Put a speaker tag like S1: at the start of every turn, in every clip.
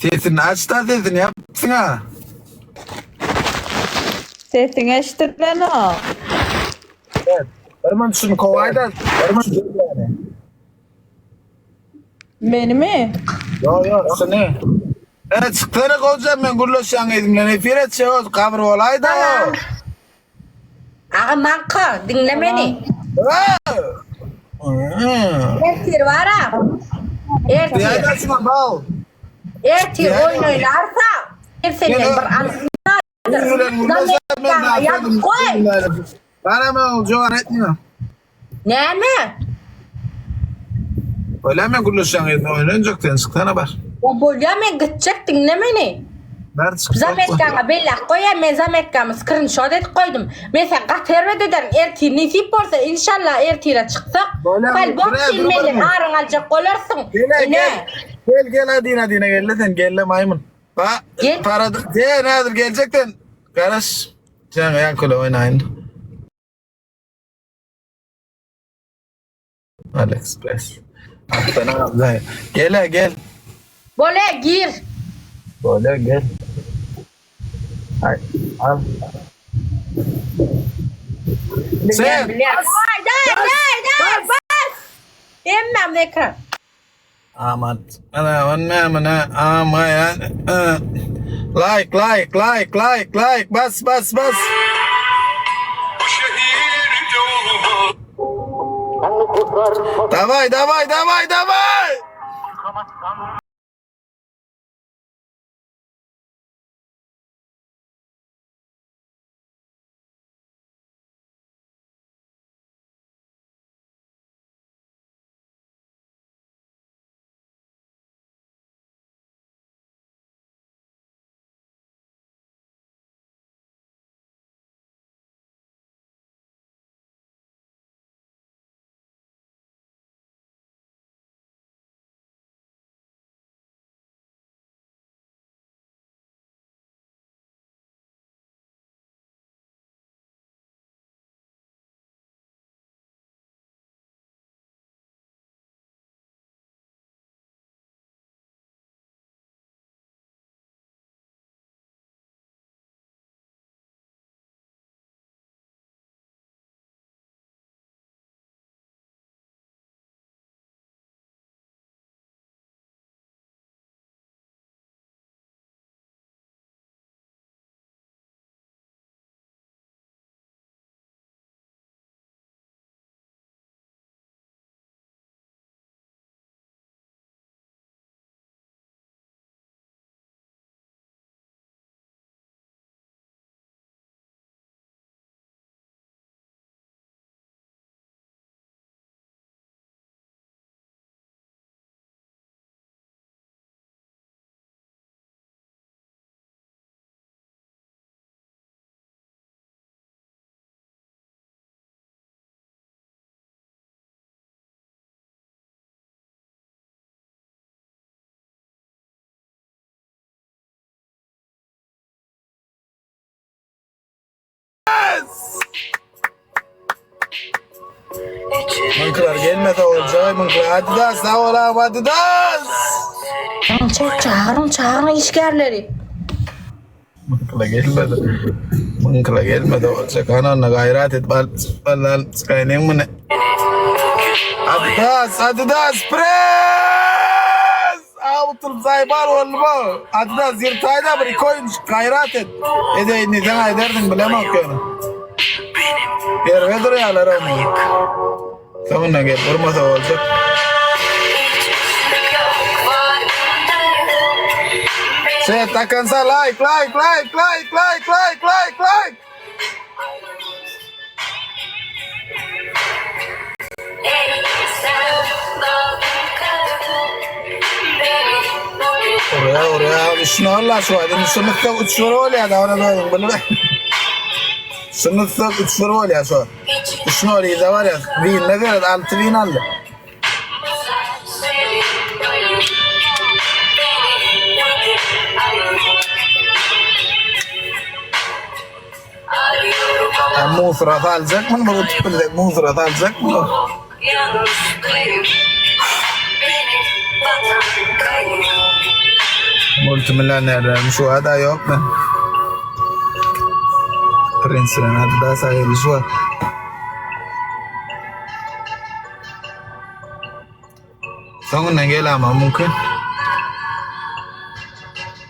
S1: Sesini aç-da sesini ýapypsyň-a.
S2: Sesiň eşdilenok.
S1: Evet. Bir minut şuny kowaýda. Bir minut dur yani.
S2: Menimi?
S1: Yo yo şuny. E çyksana gowjam men gürleşýän gyzym bilen efir etjek o gabyr bolaýda.
S3: Salam. Aga maňka diňle meni. Ertir bara. Ertir.
S1: Ýa-da şuna bal.
S3: Ertir oýun oýnarsa, men senden bir alyp Ýazyp goý.
S1: Bana men jogap etmiyor.
S3: Näme?
S1: Öyle men gürleşýän gyzym oýnanjak sen çyksana bar.
S3: Ya bolýa men gitjek diňle meni.
S1: Bar çyk.
S3: Zametkaňa belläp goýýan men zametkamy skrinşot edip goýdum. Men sen gaty erbet ederin ertir nesip bolsa inşallah ertire çyksak.
S1: Bolýa,
S3: Polbom
S1: bre,
S3: sen
S1: dur
S3: menden
S1: bir.
S3: aryň aljak bolarsyň.
S1: Gel
S3: Ine.
S1: gel. Gel gel Adina Adina gel sen gel maýmyn. Ba
S3: Gel.
S1: para de nädir geljek sen. Garaş. Sen ýaňkyla oýnaýyn. AliExpress. Astana abla. Gel gel.
S3: Bolýa gir.
S1: Bolýa gel. Ay, al.
S3: Bilýän
S1: Sen.
S3: bilýän. Daý daý daý daý bas. Hemmämiz ekran.
S1: Amat. Ana, onne mene ama ya. Like, like, like, like, like. Bas, bas, bas. Daway, daway, daway, daway. Muňkylar gelmese boljaý muňkylar Adidas sag bol agam Adidas.
S3: Çek çagyryň çagyryň işgärleri.
S1: Muňkylar gelmedi. Muňkylar gelmese boljak. Ana onda gaýrat et balyp çykmaly alyp çykaýyn muny. Adidas Adidas press! Awutylyp zaýbar boldy bu. Adidas ýyrtaýda bir iki oýunçyk gaýrat et. Edeýin diýseň aýdardyň bilemok ýöne. Ýerbe durýarlar ony. Soňundan gelip urmasa boljak. Set do konca like like like like like like like like. Urýa urýa şunu Allah şu aýdym şunu tutsak 3 bir bolýar da ony özüň bilme. Şunu tutsak 3 bir bolýar şu. 3 nol yza barýar. Winne seret 6 win aldy. Musura saljak mı? Bunu tutup bilsek musura saljak mı? Multimillionerlerim şu ada ýokmy? Prinsiň Adidas aýrylyşy bar. Soňundan gelämem mümkin.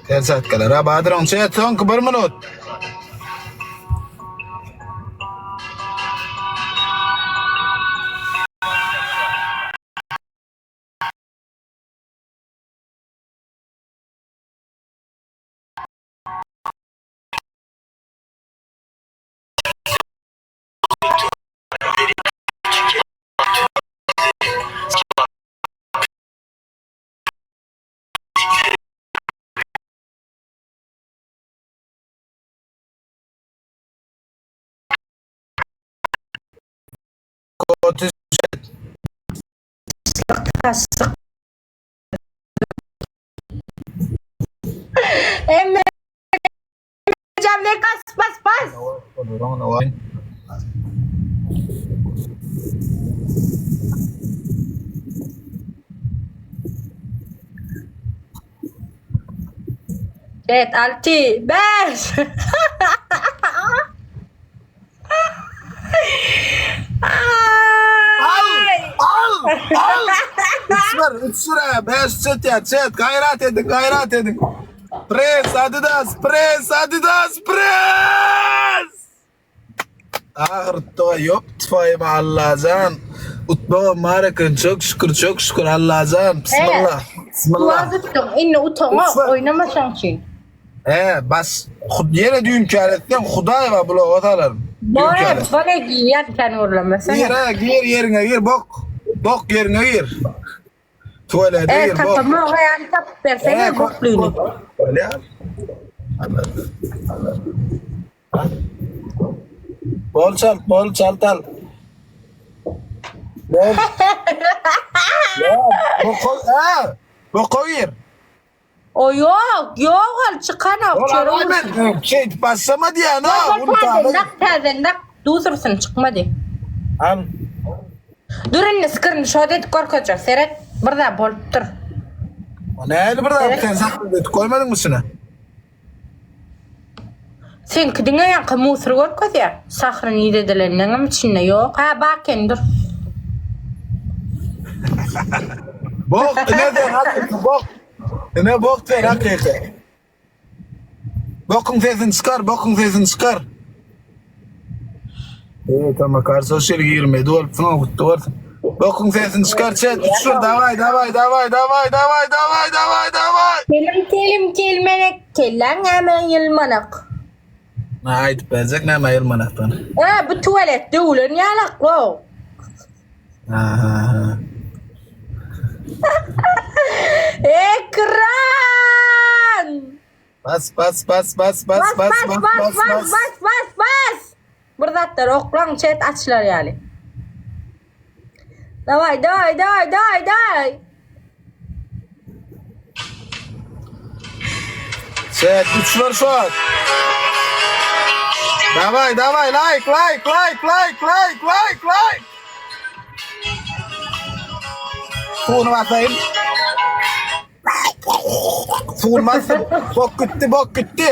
S1: Perçatkalar. Ha Badyr oňça et soňky bir minut. Otuz
S3: Taşlyk. Emme Cemle bas bas bas. Evet 6 5
S1: Al! Al! Al! Üç bir, üç süre, beş çet ya, çet, gayrat edin, gayrat edin. Pres, Adidas, pres, Adidas, pres! Ahyrtda yok tfayma Allahjan. Utmagam bar eken, çok şükür, çok şükür Allahjan. Bismillah. Bismillah.
S3: Dua tutdum. Indi utama
S1: Üç bir.
S3: oynama şoň üçin.
S1: He, bas. Hud ýene düýnkär etseň, Hudaý bar bulaga salaryn. Düýnkär
S3: Bora
S1: et.
S3: bana girýän sen urlamasana.
S1: Gir, ha, gir ýeriňe gir, bok. Bok ýeriňe gir. Tuwalete
S3: E
S1: gir, bok.
S3: tapama yani tapıp versene
S1: He,
S3: bokluğunu.
S1: Bolýar. Bol çalt, bol çalt al. Bol. Ya, boka, ha, boka gir.
S3: O yok, yok ol çıkan ok çörü vursun.
S1: Şey başlama diýen ha.
S3: Bol täze nak täze nak dusursun çykmady.
S1: Al.
S3: Dur indi screenshot edip görkezjek seret bir zat bolupdyr.
S1: Näli bir zat sen sakla edip goýmadyňmy şuna?
S3: Seňki diňe ýaňky musur görkezýär. Sahra niredilenleňem içinde ýok. Ha bak indi dur.
S1: Bok ine sen hakyky bok. Ine bok sen hakyky. Bokuň sesini çykar, bokuň sesini çykar. Evet ama karşı şer girmedi bolupsyň o gutdy bolsun. Bokuň sesini çykar çet uçur daway daway daway daway daway daway daway daway.
S3: Kelim kelim kelmenek kelläň näme ýylmanak.
S1: Na aýdyp berjek näme ýylmanakdan.
S3: Ha bu tuwalet döwlen ýalak lo.
S1: Aha.
S3: Ekran!
S1: Bas bas bas bas bas
S3: Bas bas bas bas bas bas bas. Bir zatlar oklaň chat açylar ýaly. Daway daway daway daway daway.
S1: Chat üç bir şot. Daway daway like like like like like like like. Suwuny basaýyn. Suwuny basdym. Bok gitdi, bok gitdi.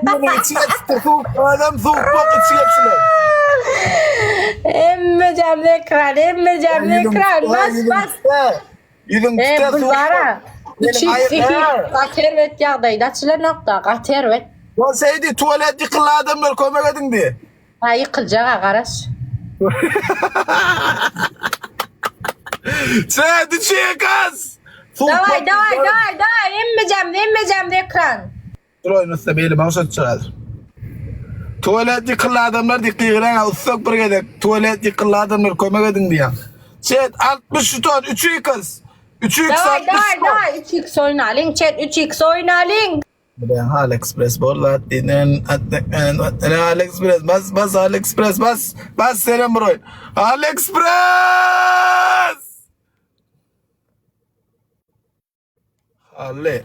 S1: Suwuň içine çykdy, suw. Adam suw bok içine çykdy.
S3: Emme jamly ekran, emme jamly ekran. Bas bas.
S1: Ýüzüň
S3: E
S1: tüte
S3: bu
S1: suw.
S3: bara.
S1: Benim aýak-
S3: Gaty erbet ýagdaýda açylan nokta, gaty erbet.
S1: Bolsaydy tuwalet ýykyldy adamlar kömek ediň diý.
S3: Ha ýykyljaga garaş.
S1: Sen düşekas.
S3: Daway daway daway daway emme jamly, emme jamly ekran.
S1: Dur oýun ussa beýle magşat çygar. Tuwalet ýykyldy adamlar diýip gygyraň ussak bir gezek. Tuwalet ýykyldy adamlar kömek ediň diýýän. Chat 60 ton 3 x. 3 x
S3: Daway
S1: 60
S3: daway
S1: ton.
S3: daway 3x oýnalyň chat 3x oýnalyň.
S1: Ben AliExpress borla dinen AliExpress bas bas AliExpress bas bas senem bir oýun. AliExpress! Hally.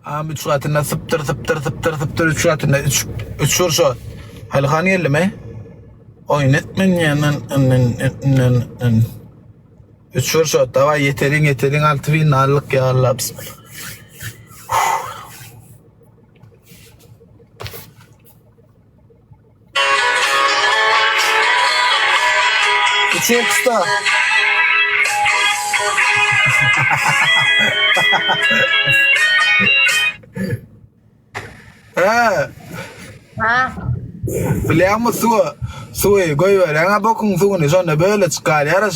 S1: Am üç gatynda sypdyr sypdyr sypdyr sypdyr üç gatynda üç üç vur şo. Halhan geldimi? Oýun etmen ýa Üç vur şo. Daway ýeteliň ýeteliň 6000 allyk ya Allah bismillah. Üç x-da. He.
S3: Ha.
S1: Bilýäňmi suwa suwy goýberýäň-ä bokuň suwuny şonda bölejik galýar-a.